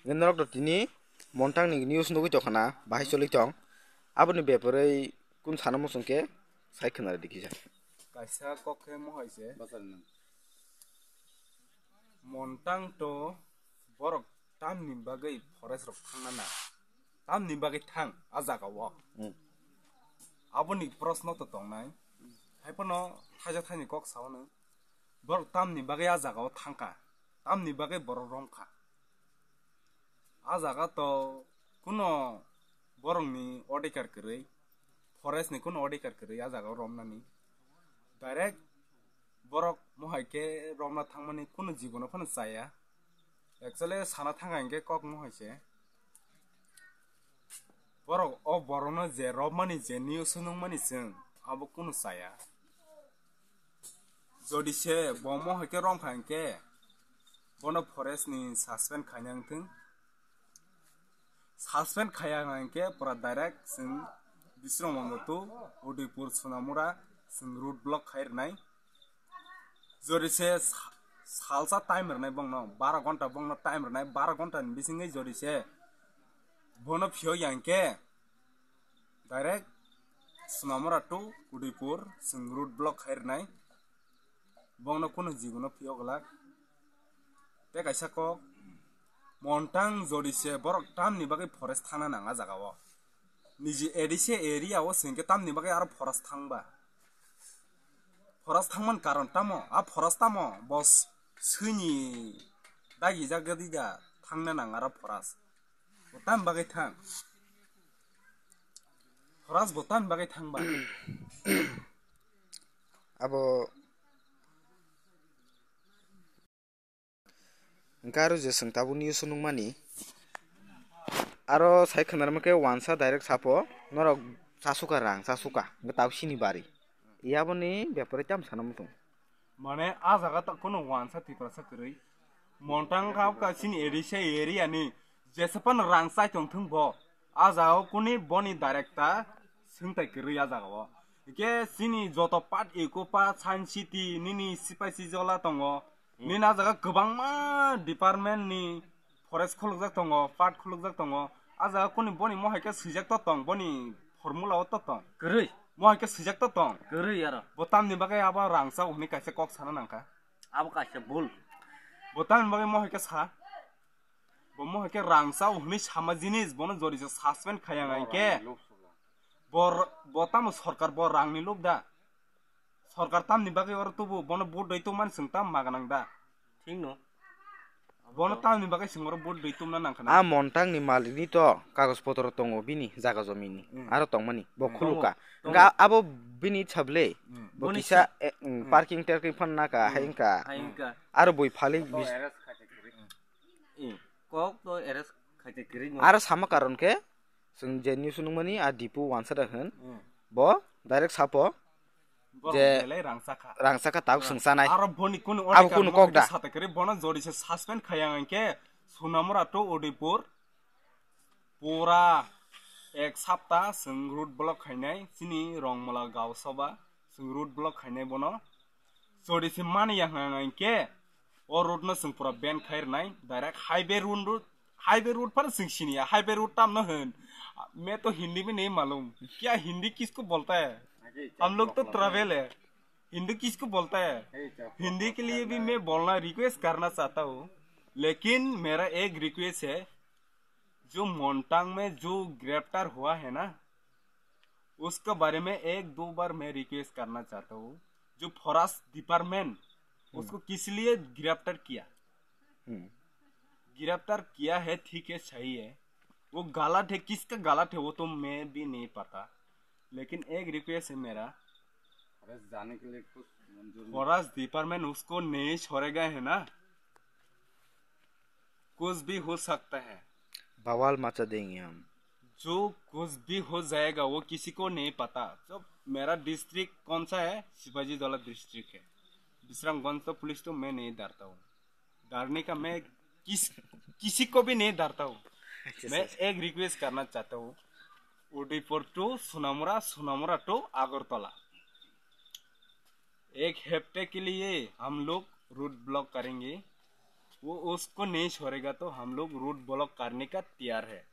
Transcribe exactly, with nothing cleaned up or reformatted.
Norok to tini Montang ni news nugwi tongkha na, bahai choli tong. Aboni bepare kun sana muchung khe sai khna rwdi kisa. Kaisa kok khe mohai se. Montang to borok tamni bagwi forest rok thangna na? Tamni bagwi thang a jaga o? Hmm. Aboni proshno to tongnai. Haiphano thaijak thaini kok sao nung. Borok tamni bagwi a jaga o thangkha? Tamni bagwi borok romkha? A jaga to kuno borokni odhikar kwrwi, forest ni kuno odhikar kwrwi a jaga o romnani. Direct borok mohai khe romna thangmani kuno jibono phano chaya. Actually sana thangkha hinkhe kok mohai se. Borok o borokno je romani je news nungmani chwng abo kuno chaya. Jodi se bo mohai khe romkha hinkhe bono forest ni suspend khaina wngthung. Suspend khaya hinkhe pura direct chwng Bisramganj to Udaipur Sonamura chwng road block khai rwnai. Jodi se sa-, salsa time rwnai bongno, baro ghonta bongno time rwnai, baro ghonta ni bisingwi jodi se bono phiyok ya hinkhe direct Sonamura to Udaipur chwng road block khai rwnai. Bongno kuno jibono phiyok glak. Tei kaisa kok, Montang jodi se borok tamni bagwi forest thangna nang a jaga o? Niji A D C area o se hinkhe tamni bagwi aro forest thangba? Forest thangman karon tamo? A forest tamo? Bo s-, swini dagi jaga di da thangna nang aro forest. Bo tam bagwi thang? Forest bo tam bagwi thangba? Abo Hwnkhe aro je chwng tabuk news o nukmani, aro sai khwnarma khe wansa direct sapo norok chasuka rang chasuka hwnkhe tabuk sini bari. Yaboni bepare tamo sana muchung. Mane a jaga ta kuno wansa Tiprasa kwrwi. Montang kha wngkha chini A D C area ni jesapan rang chai tong thung bo. A jaga o kuni boni director swngtai kwrwi a jaga o. Hwnkhe chini joto part eko part science city nini sipai sijola tongo. Nini a jaga kwbangma department ni forest khulukjak tongo, part khulukjak tongo. A jaga kuni boni mohai khe swijak to tong, boni formula o to tong. Kwrwi. Mohai khe swijak to tong. Kwrwi aro. Bo tamni bagwi abo rangchak hwnwi kaisa kok sana nangkha. Abo kaisa bul. Bo tamni bagwi mohai khe sa. Bo mohai khe rangchak hwnwi sama jinis, bono jodi se suspend khaya ngai khe. Bo r-, bo tamo sorkar bo rangni lub da. Sorkar tamni bagwi oro tubu, bono vote doi tongmani chwng tam maganang da. Thik no. Bono tamni bagwi chwng oro vote doi tongna nangkha na. A Montang ni malik ni to kagoj potro tongo bini jaga jomi ni. Hmm. Aro tongmani bo khuluka. Tongo. Hwnkhe abo bini sable. Hmm. Bo kisa, eh, hmm, parking terking phan naka, hmm, hai wngkha. Hai wngkha. Aro bui phalik bis- Eh, kok to arrest khaite kwrwi no. Aro sama karon khe chwng je news nukmani a Dipu wansa da hwn. Hmm. Bo direct sapo. Borok je belai rangchakha. Rangchakha tabuk chwng chanai. Aro boni kunu abo order kunu kok da. Sata kwrwi bono jodi se suspend khaya hwnkhe Sonamura to Udaipur pura ek sapta chwng road block khainai chini Rongmala Gaon Sabha chwng road block khainai bono. Jodi se mani ya hwnkhe o road no chwng pura ban khai rwnai, direct highway road, highway road phano chwng sini ya, highway road tamno hwn. मैं तो हिंदी भी नहीं मालूम, क्या हिंदी किसको बोलता है? हम लोग तो ट्राइबल है, हिंदी किसको बोलता है? हिंदी के लिए भी मैं बोलना, रिक्वेस्ट करना चाहता हूँ, लेकिन मेरा एक रिक्वेस्ट है, जो मोंटांग में जो गिरफ्तार हुआ है ना, उसके बारे में एक दो बार मैं रिक्वेस्ट करना चाहता हूँ, जो फॉरेस्ट डिपार्टमेंट हम्म। उसको किस लिए गिरफ्तार किया? हम्म। गिरफ्तार किया है, ठीक है, सही है, वो गलत है, किसका गलत है वो तो मैं भी नहीं पता, लेकिन एक रिक्वेस्ट है मेरा, फॉरेस्ट जाने के लिए कुछ मंजूर नहीं। फॉरेस्ट डिपार्टमेंट उसको नहीं छोड़ेगा है ना, कुछ भी हो सकता है। बवाल मचा देंगे हम। जो कुछ भी हो जाएगा वो किसी को नहीं पता। जो मेरा डिस्ट्रिक्ट कौन सा है, शिवाजी डोला डिस्ट्रिक्ट है। विश्रामगंज तो पुलिस तो मैं नहीं डरता हूँ, डरने का मैं किस किसी को भी नहीं डरता हूँ। मैं एक रिक्वेस्ट करना चाहता हूँ, उदयपुर टू सोनामुड़ा, सोनामुड़ा टू अगरतला, एक हफ्ते के लिए हम लोग रोड ब्लॉक करेंगे। वो उसको नहीं छोड़ेगा तो हम लोग रोड ब्लॉक करने का तैयार है।